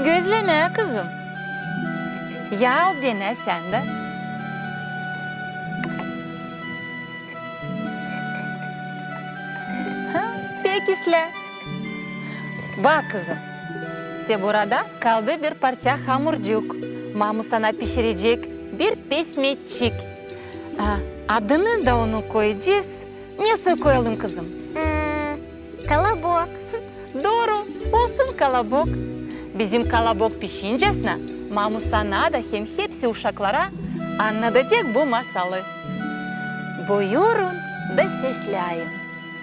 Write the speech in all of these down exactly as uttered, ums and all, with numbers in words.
Gözlemää, kızım. Ya al denä sän dä. Ha, pek islää. Bak, kızım, te burada kaldı bir parça hamurcuk. Mamu sana pişirecek bir pesmetçik. A, adını da onu koyacez. Ne soy koyalım, kızım? Hmm, Kolobok. Dooru, olsun Kolobok. Bizim Kolobok pişincäsnä, mamu sana da hem hepsi uşaklara annadacek bu masalı. Buyurun da sesläyin.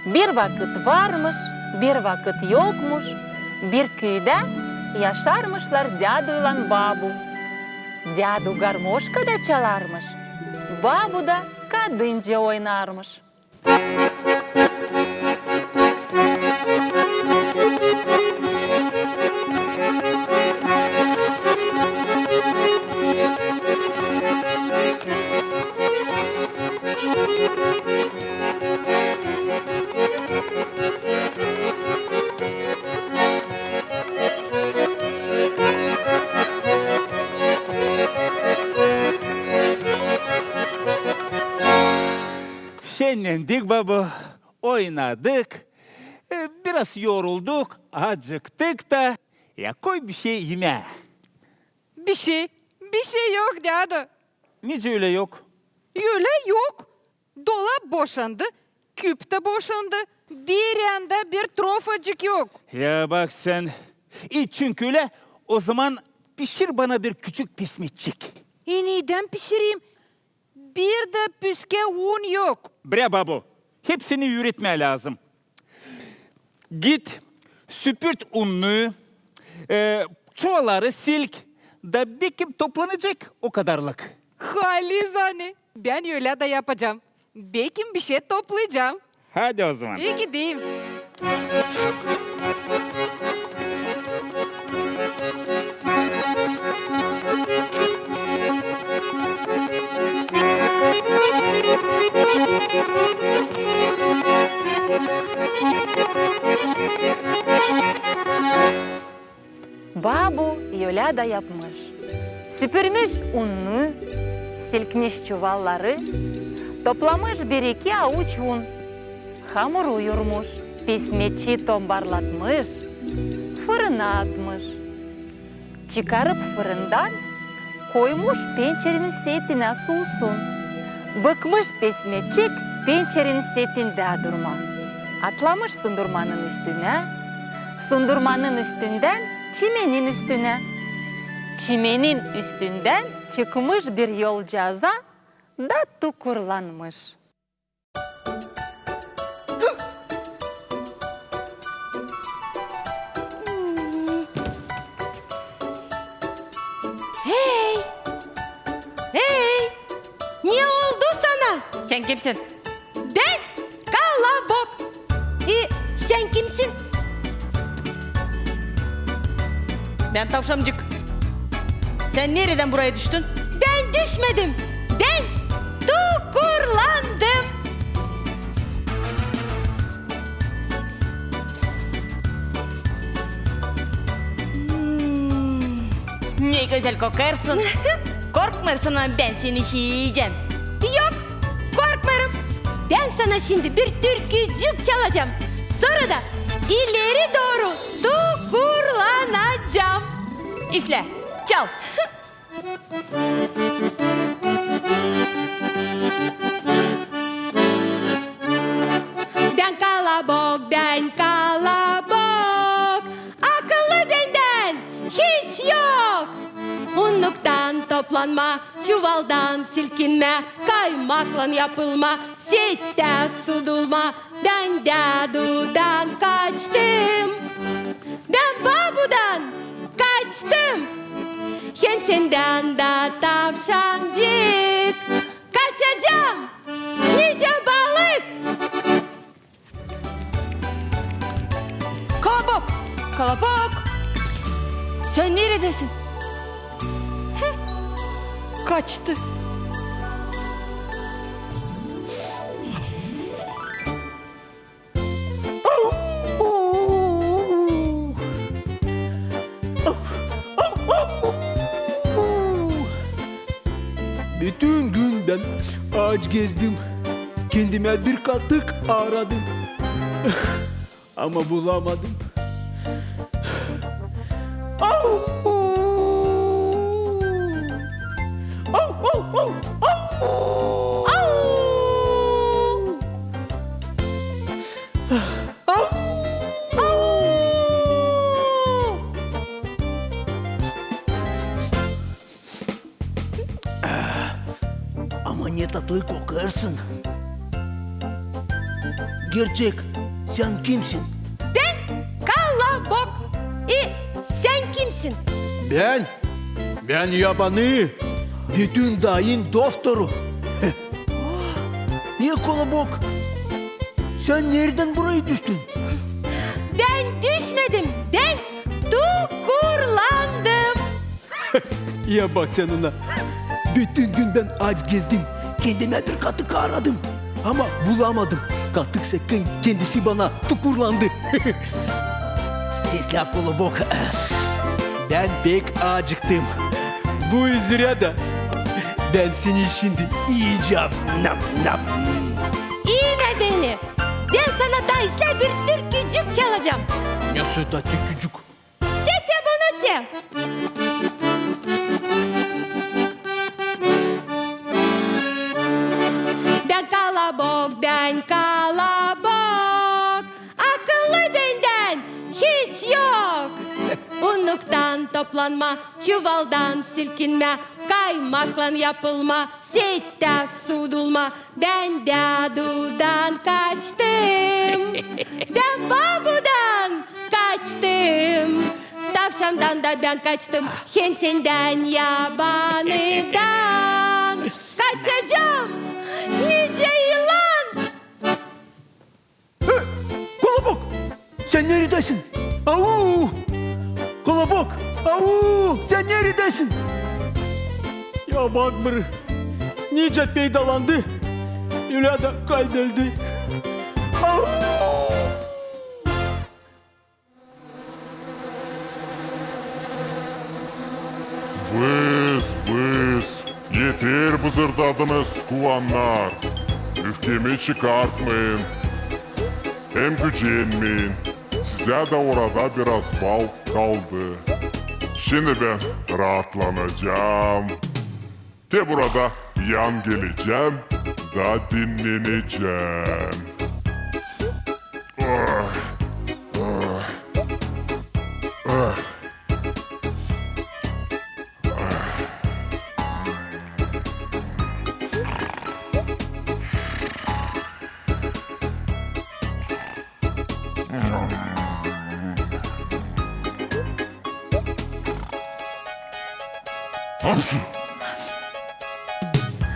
Bir vakıt varmış, bir vakıt yokmuş, bir küüdä yaşarmışlar däduylan babu. Dädu garmoşkada çalarmış, babu da kadınca oynarmış. Şenlendik, babu, oynadık, e, biraz yorulduk, acıktık da, ya koy bişey imää. Bişey, bişey yok, dädu. Nicä ölä yok? Ölä yok. Dolap boşandı, küp tä boşandı. Bir yanda bir trofacık yok. Ya bak sän. E, çünkü ölä, ozaman pişir bana bir küçük pesmetçik. E, neydän pişireyim? Bir dä püskää un yok. Brä, babu, hepsini üüretmää lääzım. Git, süpürt unnu, e, çuvalları silk, da bekim toplanacek o kadarlık. Halizdän, bän ölä dä yapacam. Bekim bişey toplayacam. Hadi ozaman. İi gideyim. Babu ölä dä yapmış. Süpürmüş unnu, silkmiş çuvalları, toplamış bir-iki avuç un. Hamuru yurmuş, pesmetçi tombarlatmış, fırına atmış. Çıkarıp fırından, koymuş pençerenin setinä suusun. Bıkmış pesmetçik pençerenin setindä durmaa. Atlamış sundurmanın üstünä, sundurmanın üstündän çimenin üstünä. Çimenin üstündän çıkmış bir yolcaza da tukurlanmış. Hey! Hey! Ne oldu sana? Sän kimsin? Bän Kolobok. E, sän kimsin? Bän tavşancık. Sän neredän buraya düştün? Bän düşmedim. Bän tukurlandım. Hmm, ne gözäl kokêrsın. Korkmêêrsın, ama bän seni şiyecäm. Yok, korkmêêrım. Bän sana şindi bir türkücük çalacam. Sora da ileri dooru tukurlanacam. İslää, çal. Bän Kolobok, bän Kolobok, akıllı bendän hiç yok. Unnuktan toplanmaa, çuvaldan silkinmää, kaymaklan yapılmaa, settää sudulmaa. Bän dädudan kaçtım, bän babudan kaçtım, hem sendän dä, tavşancık, kaçacam nicä balık. Kolobok! Kolobok! Sän neredäsin? Heh, kaçtı. Bütün gün bän aaç gezdim, kendimä bir katık aaradım. Ama bulamadım. Au! Au, au, au, au! Au! Au! Au! Ama ne tatlı kokêrsın. Gerçek, sän kimsin? Bän Kolobok. E, sän kimsin? Bän, bän yabanı. Bütün daayın dostoru. E, Kolobok, sän neredän burayı düştün? Bän düşmedim, bän tukurlandım. Ya bak sän ona. Bütün gün bän aaç gezdim. Kendimä bir katık aaradım. Ama bulamadım. Katık sakın kendisi bana tukurlandı. Seslä, Kolobok. Bän pek acıktım. Bu üzerä dä bän seni şindi iyecäm. Nam, nam. İyemä beni. Bän sana taa islää bir türkücük çalacam. Ne sä o türkücük? Te, te bunu te. Bän Kolobok, bän Kolobok. Akıllı bendän hiç yok. Unuktan toplanma, çuvaldan silkinmä, kaymaklan yapılma, seettä sudulma. Bän dädudan kaçtım, bän babudan kaçtım, tavşandan da bän kaçtım, hem sendän, yabanıdan kaçacam nicä yılan. Hä! Kolobok! Sän neredäsin? Au! Kolobok! Au! Sän neredäsin? Ya bak bir, nicä peydalandı, ölä dä kaybeldi. Au! Bız, bız! Eter bızırdadınız, kulannar! Öfkemi çıkartmayın hem gücenmeyin. Sizä dä orada biraz bal kaldı. Şindi bän raatlanacam. Te burada yan gelecäm da dinnenecäm. Ah, ah, ah.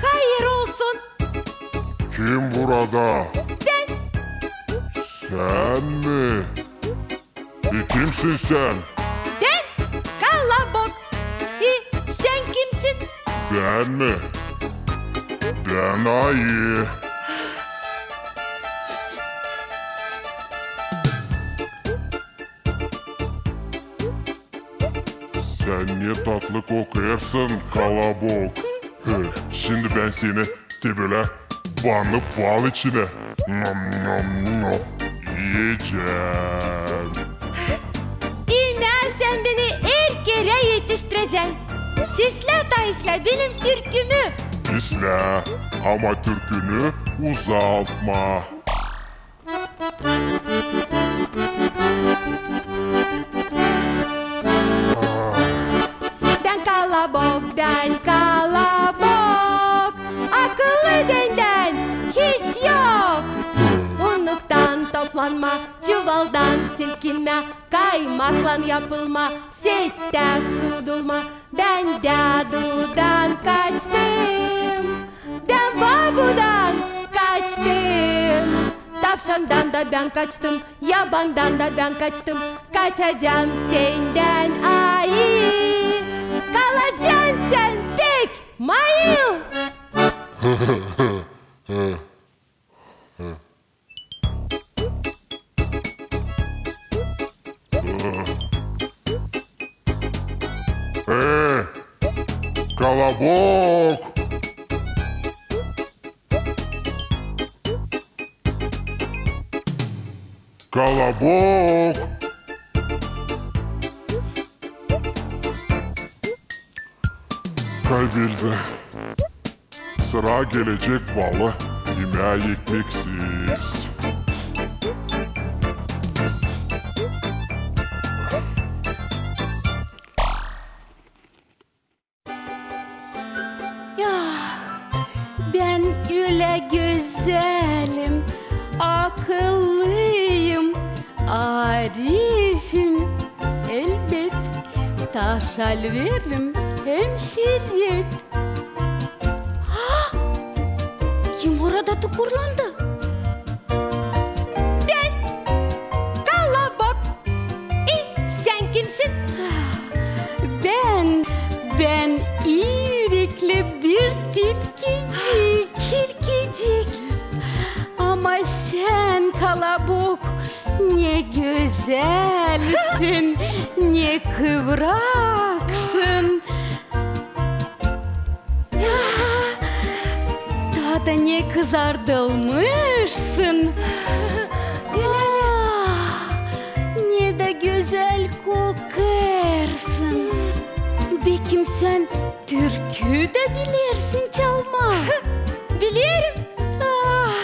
Hayır olsun. Kim burada? Bän. Sän mi? E, kimsin sän? Bän Kolobok. E, sän kimsin? Bän mi? Bän ayı. Sän ne tatlı kokêrsın, Kolobok. Şindi bän seni te bölä banıp bal içinä. Nom, nom, nom. İyecäm. İmää sän beni er kerä etiştirecän. Seslä taa islää benim türkümü. İslää, ama türkünü uzatma. Bän Kolobok, bän Kolobok, akıllı bendän hiç yok. Unuktan toplanma, çuvaldan silkinmä, kaymaklan yapılma, seettä sudulma. Bän dädudan kaçtım, bän babudan kaçtım, tavşandan da bän kaçtım, yabandan da bän kaçtım. Kaçacam sendän, ayı, kalacan sän pek mayıl. Ee, Kolobok! Kolobok. Kaybeldi. Sıra gelecek balı imää ekmeksiz. Ah, bän ölä gözelim, akıllıyım, arifim, elbet, taş alverim hem şeret. Ah! Kim orada tukurlandı? Bän Kolobok. E, sän kimsin? Bän, bän ii ürekli bir tilkicik. Tilkicik. Ama sän, Kolobok, ne gözelsin, ne kıvraksın. Taa da ne kızardılmışsın. Ah, ne dä gözäl kokêrsın. Bekim sän türkü dä bilersin çalmaa? Bilerim. Ah,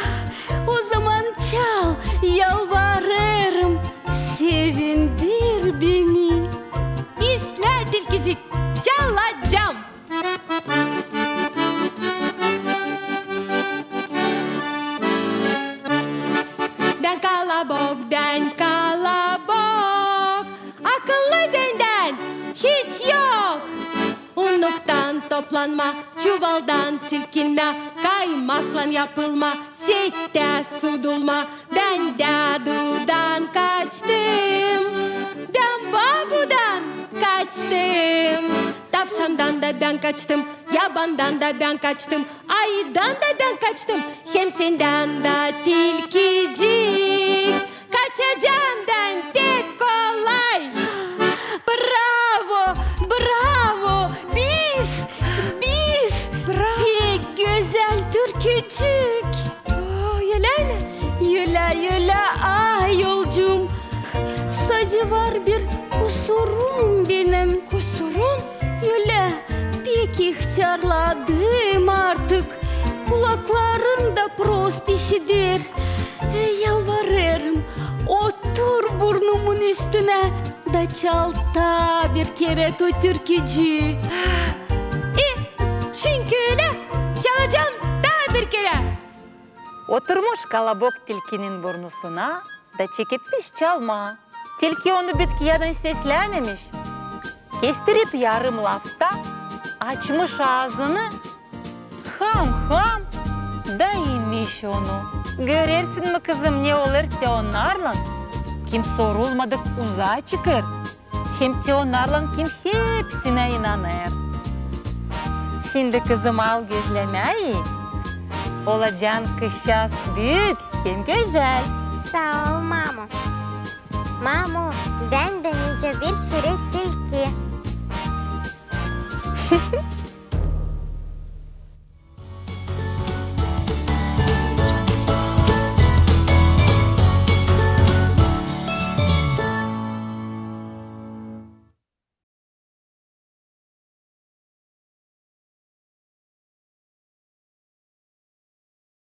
ozaman çal, yalvarêrım, sevindir beni. İslää, tilkicik, çalacam. Bän Kolobok, bän Kolobok, akıllı bendän hiç yok. Unnuktan toplanma, çuvaldan silkinmä, kaymaklan yapılma, setä sudulma, bän dadudan kaçtım, bän babudan kaçtım. Tavşandan da bän kaçtım, yabandan da bän kaçtım, ayıdan da bän kaçtım, hem sendän dä, tilkicik, kaçacam bän pek kolay. Bravo, bravo, bis, bis. Bravo. Pek gözäl türkücük. Oo, ölä mi? Ölä, ölä, ay, yolcum. Sade var bir kusurum benim. Kusurun? Ölä, pek ihtärladım artık. Kulaklarım da prost işider. E, yalvarêrım, otur burnumun üstünä da çal taa bir kerä o türkücüü. E, çünkü ölä, çalacam taa bir kerä. Oturmuş Kolobok tilkinin burnusuna da çeketmiş çalmaa. Tilki onu bitkiyädän seslämemiş. Kestirip yarım lafta, açmış aazını, ham-ham da imiş onu. Görersin mi, kızım, ne olêr te onnarlan, kim sorulmadık uzaa çıkêr, hem te onnarlan, kim hepsinä inanêr. Şindi, kızım, al gözlemää, olacan kızçaaz büük hem gözäl. Saa ol, mamu. Mamu, bän dä nicä bir şirek tilki.